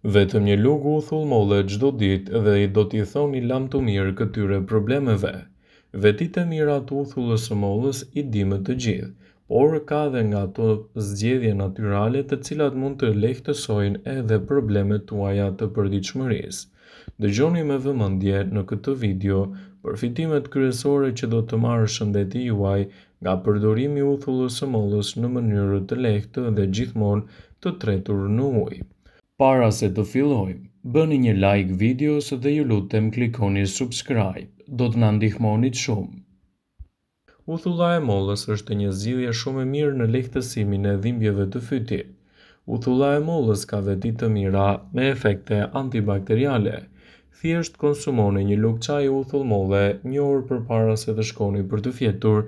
Vetëm një lugë uthull molle çdo ditë dhe do t'i thoni lamtumirë këtyre problemeve. Vetitë e mira të uthullës së mollës i dimë të gjithë, por ka edhe nga ato zgjedhje natyrale të cilat mund të lehtësojnë edhe problemet tuaja të përditshmërisë. Dëgjoni me vëmendje në këtë video përfitimet kryesore që do të marrë shëndeti juaj nga përdorimi i uthullës së mollës në mënyrë të lehtë dhe gjithmonë të tretur në ujë. Para se të fillojmë, bëni një like videos dhe ju lutem klikoni subscribe, do të na ndihmonit shumë. Uthulla e mollës është një zgjidhje shumë e mirë në lehtësimin e dhimbjeve të fytit. Uthulla e mollës ka veti të mira me efekte antibakteriale. Thjesht konsumoni një lugë çaji uthull molle një orë përpara se të shkoni për të fjetur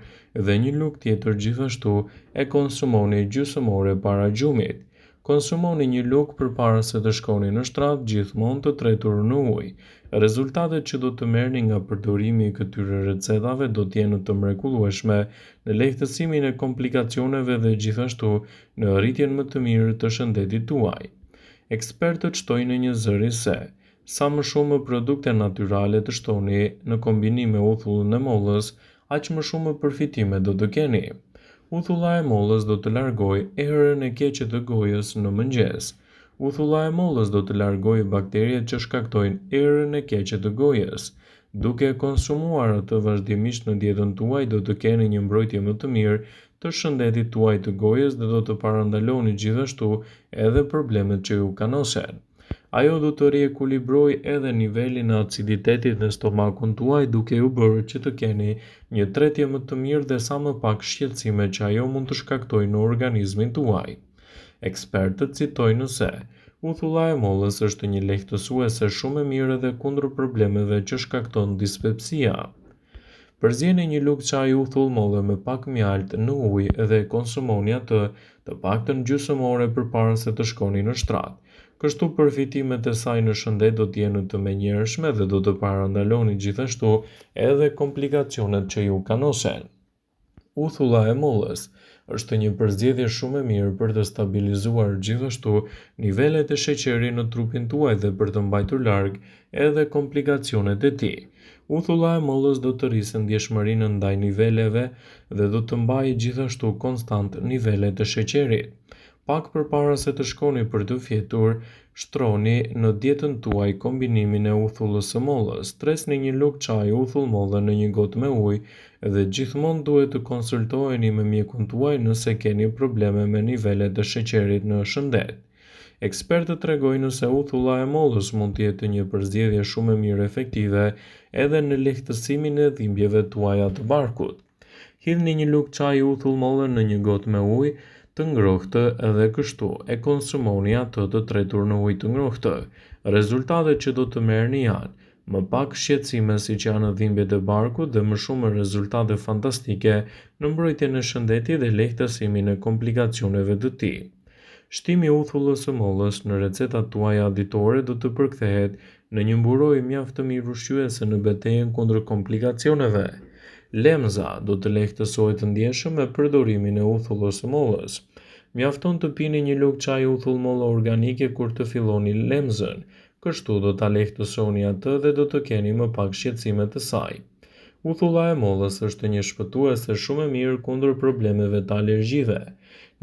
dhe një lugë tjetër gjithashtu e konsumoni gjysmë ore para gjumit. Konsumoni një lugë përpara se të shkoni në shtrat, gjithmonë të tretur në ujë. Rezultatet që do të merrni nga përdorimi i këtyre recetave do të jenë të mrekullueshme në lehtësimin e komplikacioneve dhe gjithashtu në rritjen më të mirë të shëndetit tuaj. Ekspertët shtojnë një zëri se, sa më shumë produkte natyrale të shtoni në kombinim me uthullën e mollës, aq më shumë përfitime do të keni. Uthulla e mollës do të largojë erën e keqe të gojës në mëngjes. Uthulla e mollës do të largojë bakteriet që shkaktojnë erën e keqe të gojës. Duke e konsumuar atë vazhdimisht në dietën tuaj do të keni një mbrojtje më të mirë të shëndetit tuaj të gojës dhe do të parandaloni gjithashtu edhe problemet që ju kanosen. Ajo do të riekuilibrojë edhe nivelin e aciditetit në stomakun tuaj duke ju bërë që të keni një tretje më të mirë dhe sa më pak shqetësime që ajo mund të shkaktojë në organizmin tuaj. Ekspertët citojnë se, uthulla e mollës është një lehtësuese shumë e mirë edhe kundër problemeve që shkakton dispepsia. Përzieni një lugë çaji uthull molle me pak mjaltë në ujë dhe e konsumoni atë të paktën gjysmë ore përpara se të shkoni në shtrat. Kështu përfitimet e saj në shëndet do të jenë të menjëhershme dhe do të parandaloni gjithashtu edhe komplikacionet që ju kanosen. Uthulla e mollës është një përzgjedhje shumë e mirë për të stabilizuar gjithashtu nivelet e sheqerit në trupin tuaj dhe për të mbajtur larg edhe komplikacionet e tij. Uthulla e mollës do të rrisë ndjeshmërinë ndaj niveleve dhe do të mbajë gjithashtu konstant nivelet e sheqerit. Pak përpara se të shkoni për të fjetur, shtroni në dietën tuaj kombinimin e uthullës së mollës. Tresni një lugë çaji uthull molle në një gotë me ujë dhe gjithmonë duhet të konsultoheni me mjekun tuaj nëse keni probleme me nivelet e sheqerit në shëndet. Ekspertët tregojnë se uthulla e mollës mund të jetë një përzgjedhje shumë e mirë efektive edhe në lehtësimin e dhimbjeve tuaja të barkut. Hidhni një lugë çaji uthull molle në një gotë me ujë të ngrohtë dhe kështu e konsumoni atë të tretur në ujë të ngrohtë. Rezultatet që do të merrni janë, më pak shqetësime siç janë dhimbjet e barkut dhe më shumë rezultate fantastike në mbrojtjen e shëndetit dhe lehtësimin e komplikacioneve të tij. Shtimi i uthullës së mollës në recetat tuaja ditore do të përkthehet në një mburojë mjaft të mirë ushqyese në betejën kundër komplikacioneve. Lemza do të lehtësohet ndjeshëm me përdorimin e uthullës së mollës. Mjafton të pini një lugë çaji uthull molle organike kur të filloni lemzën, kështu do ta lehtësoni atë dhe do të keni më pak shqetësime të saj. Uthulla e mollës është një shpëtuese shumë e mirë kundër problemeve të alergjive.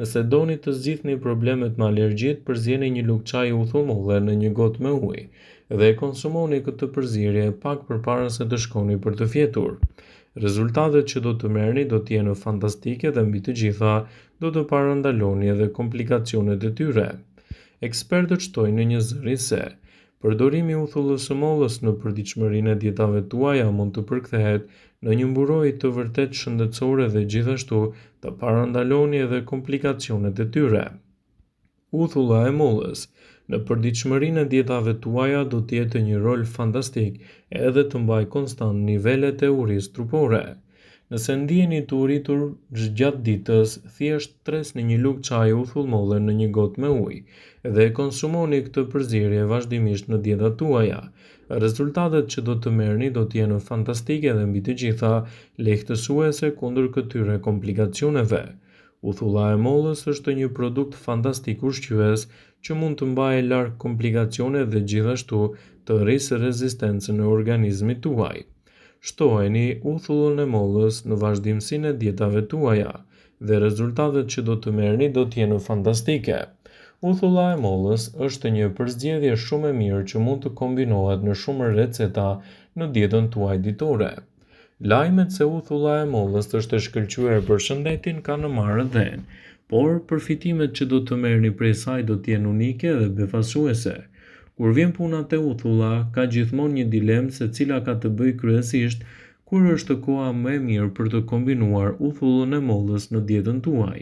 Nëse doni të zgjidhni problemet me alergjitë, përzieni një lugë çaji uthull molle në një gotë me ujë dhe e konsumoni këtë përzierje pak përpara se të shkoni për të fjetur. Rezultatet që do të merrni do të jenë fantastike dhe mbi të gjitha do të parandaloni edhe komplikacionet e tyre. Ekspertët shtojnë në një zëri se, Përdorimi i uthullës së mollës në përditshmërinë e dietave tuaja mund të përkthehet në një mburojë të vërtetë shëndetësore dhe gjithashtu të parandaloni edhe komplikacionet e tyre. Uthulla e mollës në përditshmërinë e dietave tuaja do të jetë një rol fantastik edhe të mbajë konstant nivelet e urisë trupore. Nëse ndiheni të uritur gjatë ditës, thjesht tresni një lugë çaji uthull molle në një gotë me ujë dhe e konsumoni këtë përzierje vazhdimisht në dietat tuaja. Rezultatet që do të merrni do të jenë fantastike dhe mbi të gjitha lehtësuese kundër këtyre komplikacioneve. Uthulla e mollës është një produkt fantastik ushqyes që mund të mbajë larg komplikacionet dhe gjithashtu të rrisë rezistencën e organizmit tuaj. Shtojeni uthullën e mollës në vazhdimësinë e dietave tuaja dhe rezultatet që do të merrni do të jenë fantastike. Uthulla e mollës është një përzgjedhje shumë e mirë që mund të kombinohet në shumë receta në dietën tuaj ditore. Lajmet se uthulla e mollës është e shkëlqyer për shëndetin kanë marrë dhenë, por përfitimet që do të merrni prej saj do të jenë unike dhe befasuese. Kur vjen puna te uthulla, ka gjithmonë një dilemë se cila ka të bëjë kryesisht kur është koha më e mirë për të kombinuar uthullën e mollës në dietën tuaj.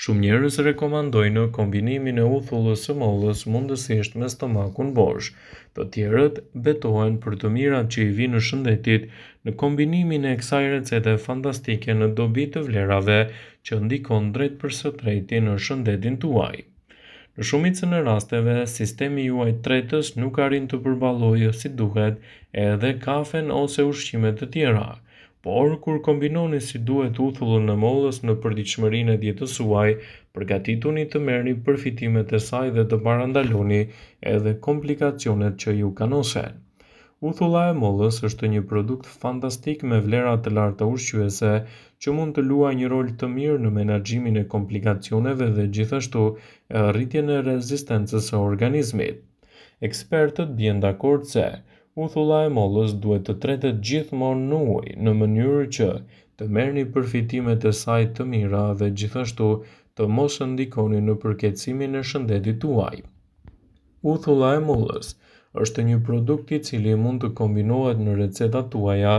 Shumë njerëz rekomandojnë kombinimin e uthullës së mollës mundësisht me stomakun bosh. Të tjerët betohen për të mirat që i vijnë shëndetit në kombinimin e kësaj recete fantastike në dobi të vlerave që ndikon drejtpërsëdrejti në shëndetin tuaj. Në shumicën e rasteve, sistemi juaj tretës nuk arrin të përballojë si duhet edhe kafen ose ushqime të tjera. Por, kur kombinoni si duhet uthullën e mollës në përditshmërinë e dietës suaj, përgatituni të merrni përfitimet e saj dhe të parandaloni edhe komplikacionet që ju kanosen. Uthulla e mollës është një produkt fantastik me vlera të larta ushqyese që mund të luajë një rol të mirë në menaxhimin e komplikacioneve dhe gjithashtu rritjen e rezistencës së organizmit. Ekspertët bien dakord se uthulla e mollës duhet të tretet gjithmonë në ujë, në mënyrë që të merrni përfitimet e saj të mira dhe gjithashtu të mos ndikoni në përkeqësimin e shëndetit tuaj. Uthulla e mollës është një produkt i cili mund të kombinohet në recetat tuaja,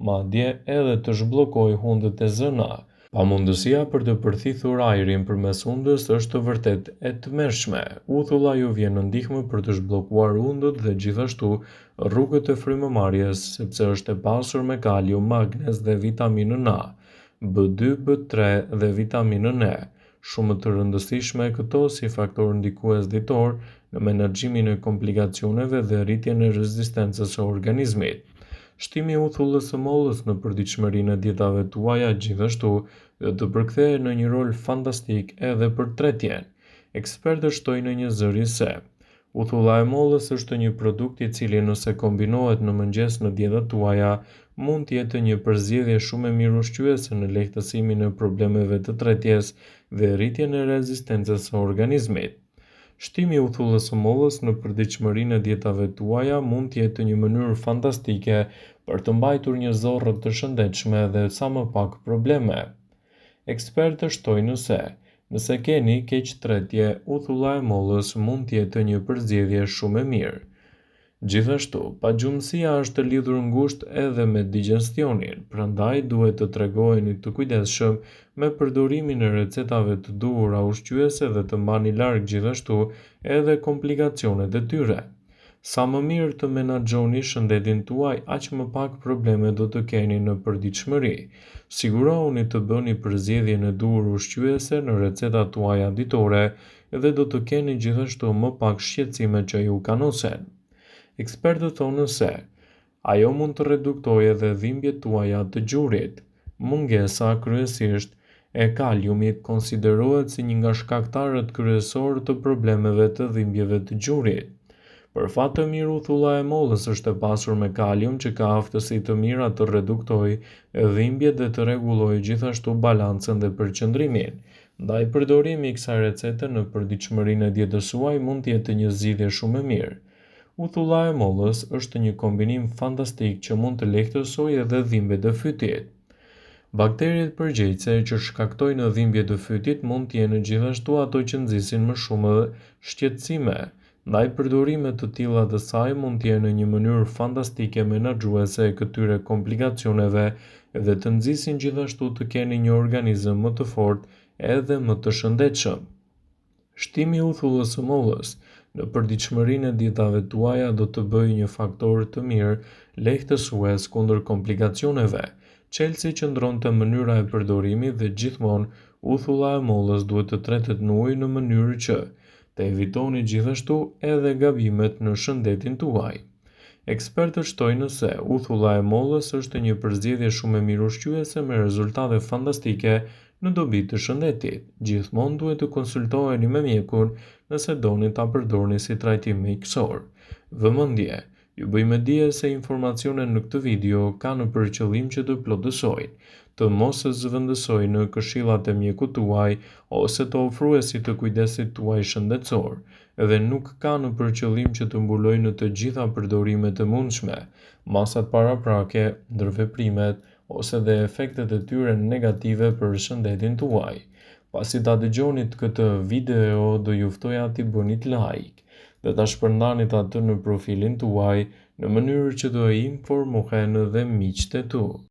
madje edhe të zhbllokojë hundët e zëna. Pamundësia për të përthithur ajrin përmes hundës është vërtet e tmerrshme. Uthulla ju vjen në ndihmë për të zhbllokuar hundët dhe gjithashtu rrugët e frymëmarrjes, sepse është e pasur me kalium, magnez dhe vitaminën A, B2, B3 dhe vitaminën E. Shumë të rëndësishme këto si faktor ndikues ditor në menaxhimin e komplikacioneve dhe rritjen e rezistencës së organizmit. Shtimi i uthullës së mollës në përditshmërinë e dietave tuaja gjithashtu do të përkthehet në një rol fantastik edhe për tretjen. Ekspertët shtojnë një zëri se Uthulla e mollës është një produkt i cili nëse kombinohet në mëngjes në dietat tuaja, mund të jetë një përzgjedhje shumë e mirë ushqyese në lehtësimin e problemeve të tretjes dhe rritjen e rezistencës së organizmit. Shtimi i uthullës së mollës në përditshmërinë e dietave tuaja mund të jetë një mënyrë fantastike për të mbajtur një zorrë të shëndetshme dhe sa më pak probleme. Ekspertët shtojnë se, nëse keni keqtretje, uthulla e mollës mund të jetë një përzgjedhje shumë e mirë. Gjithashtu, pagjumësia është lidhur ngushtë edhe me digjestionin, prandaj duhet të tregoheni të kujdesshëm me përdorimin e recetave të duhura ushqyese dhe të mbani larg gjithashtu edhe komplikacionet e tyre. Sa më mirë të menaxhoni shëndetin tuaj, aq më pak probleme do të keni në përditshmëri. Sigurohuni të bëni përzgjedhjen e duhur ushqyese në recetat tuaja ditore dhe do të keni gjithashtu më pak shqetësime që ju kanosen. Ekspertët thonë se Ajo mund të reduktojë edhe dhimbjet tuaja të gjurit. Mungesa, kryesisht, e kaliumit konsiderohet si një nga shkaktarët kryesorë të problemeve të dhimbjeve të gjurit. Për fat të mirë uthulla e mollës është e pasur me kalium që ka aftësi të mira të reduktojë dhimbjet dhe të rregullojë gjithashtu balancën dhe përqendrimin. Ndaj përdorimi i kësaj recete në përditshmërinë e dietës suaj mund të jetë një zgjidhje shumë e mirë. Uthulla e mollës është një kombinim fantastik që mund të lehtësojë edhe dhimbjet e fytit. Bakteriet përgjegjëse që shkaktojnë dhimbje të fytit mund të jenë gjithashtu ato që nxisin më shumë shqetësime, ndaj përdorime të tilla të saj mund të jenë një mënyrë fantastike menaxhuese e këtyre komplikacioneve dhe të nxisin gjithashtu të keni një organizëm më të fortë edhe më të shëndetshëm. Shtimi i uthullës së mollës në përditshmërinë e dietave tuaja do të bëjë një faktor të mirë lehtësues kundër komplikacioneve. Çelësi qëndron te mënyra e përdorimit dhe gjithmonë uthulla e mollës duhet të tretet në ujë në mënyrë që të evitoni gjithashtu edhe gabimet në shëndetin tuaj. Ekspertët shtojnë se uthulla e mollës është një përzgjedhje shumë e mirë ushqyese me rezultate fantastike në dobi të shëndetit. Gjithmonë duhet të konsultoheni me mjekun nëse doni ta përdorni si trajtim mjekësor. Vëmendje! Ju bëj me dije se informacionet në këtë video kanë për qëllim që të plotësojnë, të mos zëvendësojnë këshillat e mjekut tuaj ose të ofruesit të kujdesit tuaj shëndetësor dhe nuk kanë për qëllim që të mbulojnë të gjitha përdorimet e mundshme, masat paraprake, ndërveprimet ose dhe efektet e tyre negative për shëndetin tuaj. Pasi ta dëgjonit këtë video, do ju ftoja t'i bënit like dhe ta shpërndanit atë në profilin tuaj në mënyrë që të informohen dhe miqtë e tu.